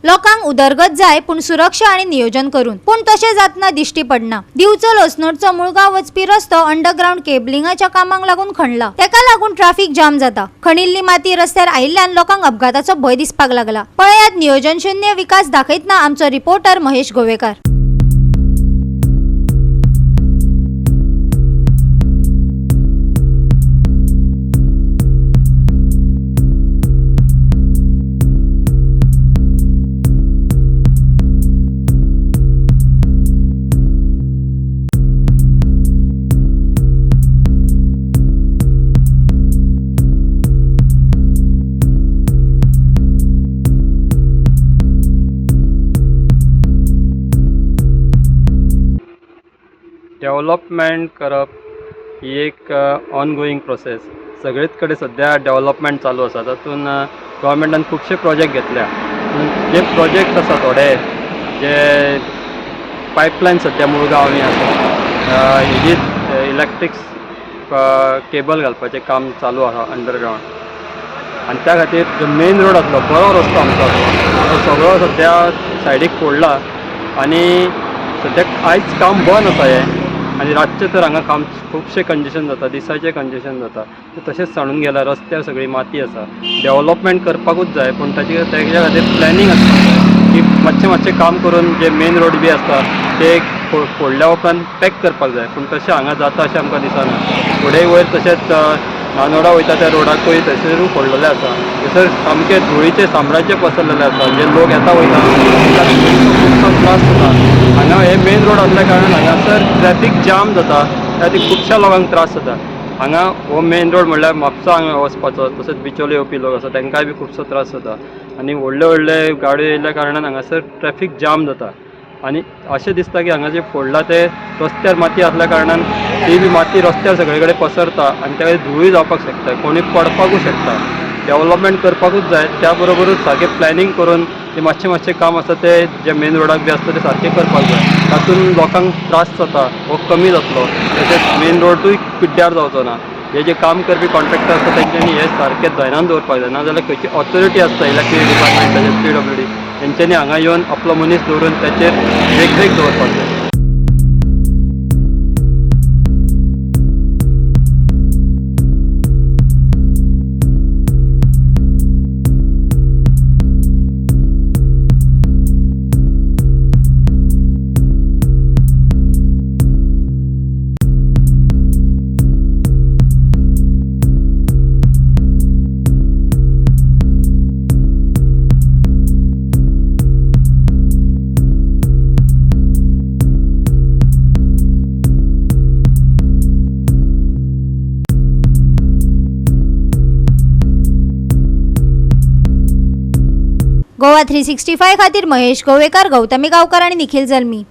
लोकांक उदरगत जाय पूण सुरक्षा आनी नियोजन करून, पूण तशें जातना दिश्टी पडना. दिवचल अस्नोडचो मुळगांव वचपी रस्तो अंडरग्रावंड केबलिंगाच्या कामाक लागून खणला, तेका लागून ट्राफिक जाम जाता. खणिल्ली माती रस्त्यार आयिल्ल्यान लोकांक अपघाताचो भंय दिसपाक लागला. पळयात नियोजन शून्य विकास दाखयतना आमचो रिपोर्टर महेश गोवेकार. डेवलपमेंट करप ही एक ऑनगोईंग प्रोसेस. सगळेच कडेन सद्या डेवलपमेंट चालू आसा. तातूंत गव्हर्मेंटान खुबशे प्रोजेक्ट घेतल्या. पूण जे प्रोजेक्ट आसा थोडे जे पायपलायन सद्या मुळगांवांनी आसा, हेजी इलेक्ट्रीक केबल घालपाचें काम चालू आसा अंडरग्रावंड. आनी त्या खातीर जो मेन रोड आसलो, बरो रस्तो आमचो आसलो, तो सगळो सद्या सायडीक फोडला आनी सद्याक आयज काम बंद आसा हें. आनी रातचें तर हांगा काम खुबशें कंजेशन जाता, दिसाचें कंजेशन जाता. तें तशेंच सांडून गेलां, रस्त्यार सगळी माती आसा. डेवलपमेंट करपाकूच जाय, पूण तेज्या खातीर प्लॅनिंग आसपाक जाय की मातशें मातशें काम करून जे मेन रोड बी आसता ते फोडल्या उपरांत पॅक करपाक जाय. पूण तशें हांगा जाता अशें आमकां दिसना. फुडें वयर तशेंच नानोडा वयता त्या रोडाकूय थंयसरूय फोडलेलें आसा. थंयसर सामकें धुळीचें साम्राज्य पसरलेलें आसा. जे लोक येता वयता तांकां धुळीचो खुबसो त्रास जाता. हांगा हे मेन रोड आसल्या कारणान हांगासर ट्रॅफीक जाम जाता, त्या खातीर खुबश्या लोकांक त्रास जाता. हांगा हो मेन रोड म्हणल्यार म्हापसा हांगा वचपाचो, तशेंच बिचोले येवपी लोक आसा तांकांय बी खुबसो त्रास जाता. आनी व्हडले व्हडले गाडयो येयल्ल्या कारणान हांगासर ट्रॅफीक जाम जाता. आनी अशें दिसता की हांगा जें फोडलां तें रस्त्यार माती आसल्या कारणान ती बी माती रस्त्यार सगळे कडेन पसरता आनी त्या खातीर धुळूय जावपाक शकता, कोणूय पडपाकूय शकता. डेवलपमेंट करपाकूच जाय, त्या बरोबरूच सारकें प्लॅनिंग करून जें मातशें मातशें काम आसा तें जें मेन रोडाक बी आसता तें सारकें करपाक जाय. तातूंत लोकांक त्रास जाता हो कमी जातलो, तशेंच मेन रोडूय पिड्ड्यार जावचो ना. हे जे काम करपी कॉन्ट्रॅक्टर आसता तेंच्यांनी हें सारकें ध्यानान दवरपाक जाय. नाजाल्यार खंयची ऑथॉरिटी आसता, इलेक्ट्रिसिटी डिपार्टमेंट तशेंच PWD, तेंच्यांनी हांगा येवन आपलो मनीस दवरून ताचेर देखरेख दवरपाक जाय. गोवा 365 खातीर महेश गोवेकार, गौतमी गांवकर आनी निखिल जल्मी.